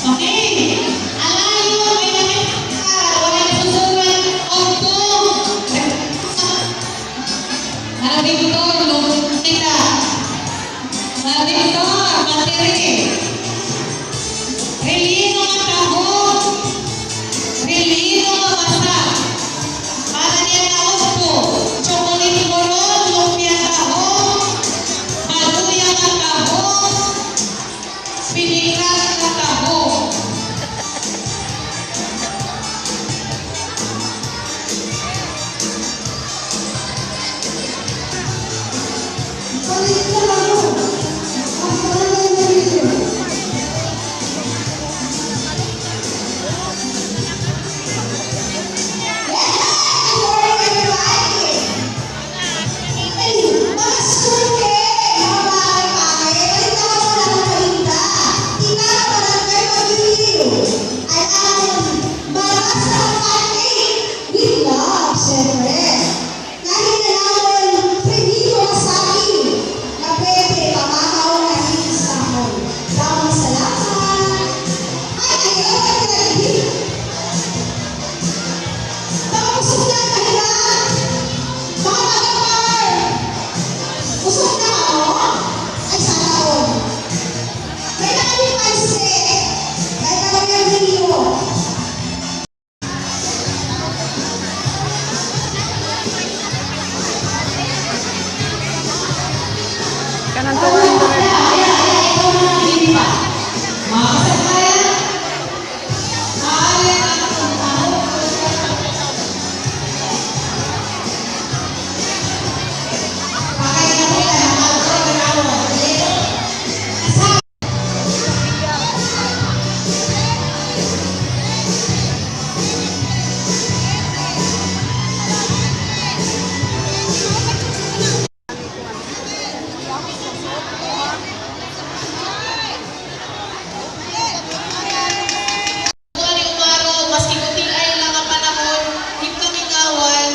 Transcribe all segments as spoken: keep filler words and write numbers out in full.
Okay. Alayo, may nakita ka. Wala na susurat. Ogto. Ara Victor, lumita. Ara Victor, battery. Relino nga taho. Relino nga basa. Para niya taog po. Chocolate moron, lumpia taho. Baluya nga taho. Pinikas nga taho. Ay, mga suki, mga bagay-bagay, balita ko na ng balita. Kita ka Barangay Magiliw. Ay, ang Marasa Party with love, syempre. Nahinanaon, Fredito Masaki. Kapete, pamamaon na sa amon. Damo nga salamat. Ay, ayaw, ay, grabe. Baka usok na, kahiga. Baka magapar. Usok na ako? Ay, sana all. May nakalipan si, may kalagyan dito. Kanan to, kanan to. Kuan ni Umaro, maski gutiay la nga panahon, himno ni Ngawal,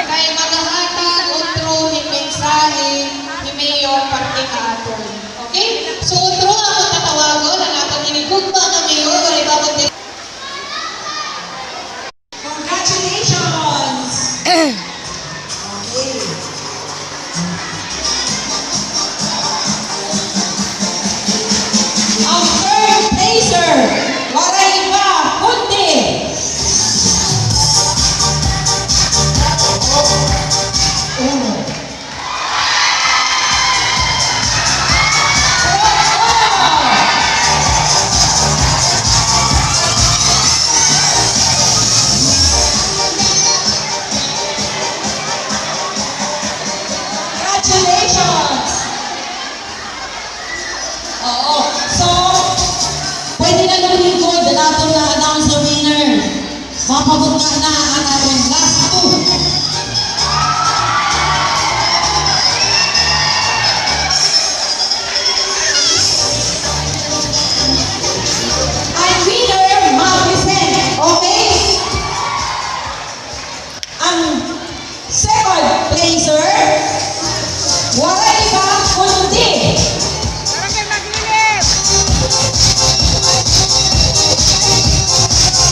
kay magahatag utro hin mensahe hi Mayor parte ha aton. Okay? So, utro, ako tatawagon an aton hinigugma nga Mayor, waray pa ko. Congratulations! Okay. Ang third placer, waray iba kundi uno. Congratulations! Oo. So, pwede na lumingkod an aton na-announce na winner. Mapabugta na an aton last two. An winner, ma-present. Okay? An second placer, waray iba kundi Barangay Magiliw.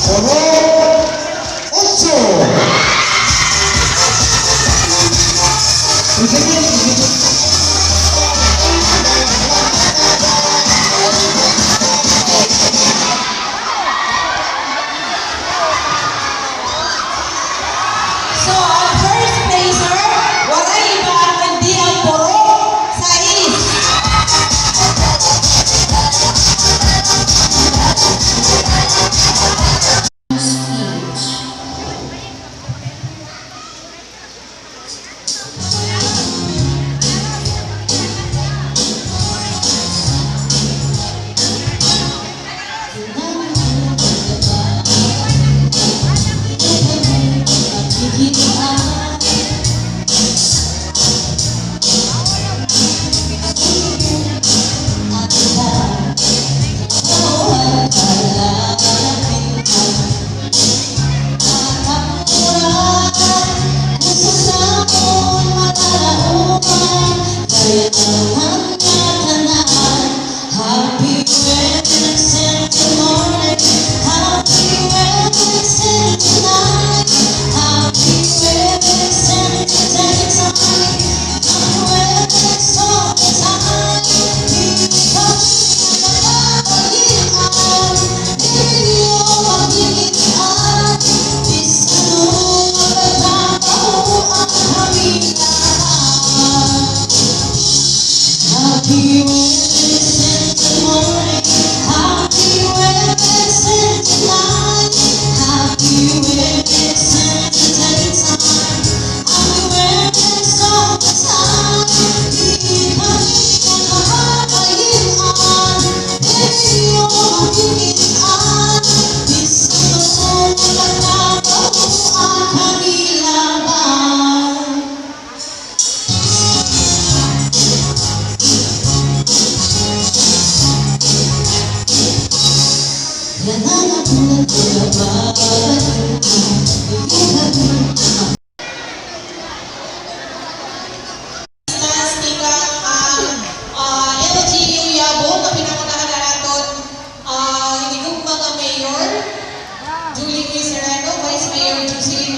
Purok Otso. So, an first placer, waray iba kundi an Purok Sais. Distance tikang an, ah, L G U Yabo nga pinangunahan han aton, ah, hinigugma nga Mayor Julie Luis Sereno, Vice Mayor Jocelyn